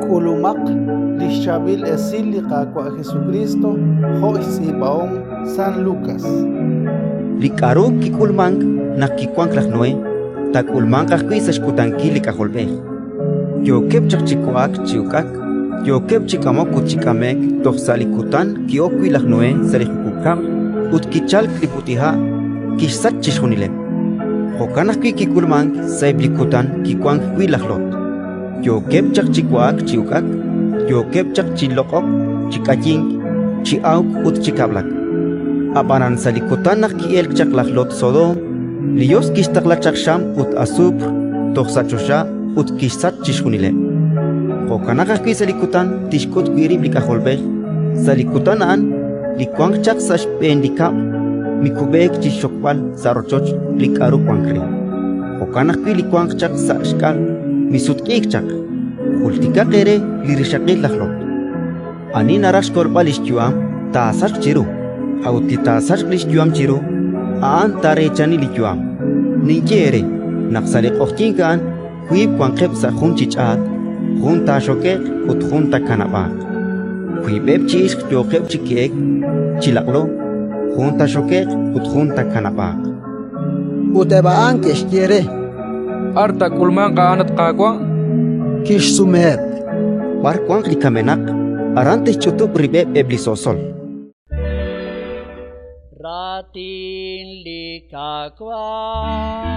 K'ulumaq li xChaab'il Esil li Qaawa' Jesukriist jo' xtz'iib'ahom San Lukas. Li k'aru kik'ulmank naq kiwank laj Noé, taak'ulmanq ajwi' sa' xkutankil li K'ajolb'ej. Yookeb' chaq chi wa'ak chi uk'ak, yookeb' chi k'amok ut chi k'ame'k toj sa' li kutan ki'ok wi' laj Noé sa' li jukub' kab'l ut kichalk li b'ut'iha', kixsach chixjunileb'. Jo'kan ajwi' kik'ulmank sa'eb' li kutan kiwank wi' laj Lot: yookeb' chaq chi wa'ak chi uk'ak, yookeb' chaq chi loq'ok, chi k'ayink, chi awk ut chi kab'lak. Ab'anan sa' li kutan naq ki'elk chaq laj Lot Sodoom, li Yos kixtaqla chaq xam ut asuupr toj sa' choxa ut kixsach chixjunileb'. Jo'kanaq ajwi' sa' li kutan tixk'ut wi' rib' li K'ajolb'ej: sa' li kutan a'an, li wanq chaq sa' xb'een li kab'l mikub'eek chi xxokb'al sa' rochoch li k'aru wank re; jo'kan ajwi' li wanq chaq sa' xk'al misutq'iik chaq. Jultikaq eere li rixaqil laj Lot. Ani naraj xkolb'al li xyu'am, taasachq chiru; a'ut li taasachq li xyu'am chiru, a'an taareechani li yu'am. Ninye eere naq sa' li q'oqyink a'an wiib' wanqeb' sa' jun chi ch'aat: jun taaxoke'q ut jun taakanab'aaq. Wiib'eb' chi ixq yooqeb' chi ke'ek chi laq'lo: jun taaxoke'q ut jun taakanab'aaq. Ut eb' a'an ke'xye re: —B'ar taak'ulmanq a'an, at Qaawa'? Kixsumeheb': —B'ar wanq li kamenaq, aran te'xch'utub' rib'eb' eb' li so'sol. Raatin li Qaawa'.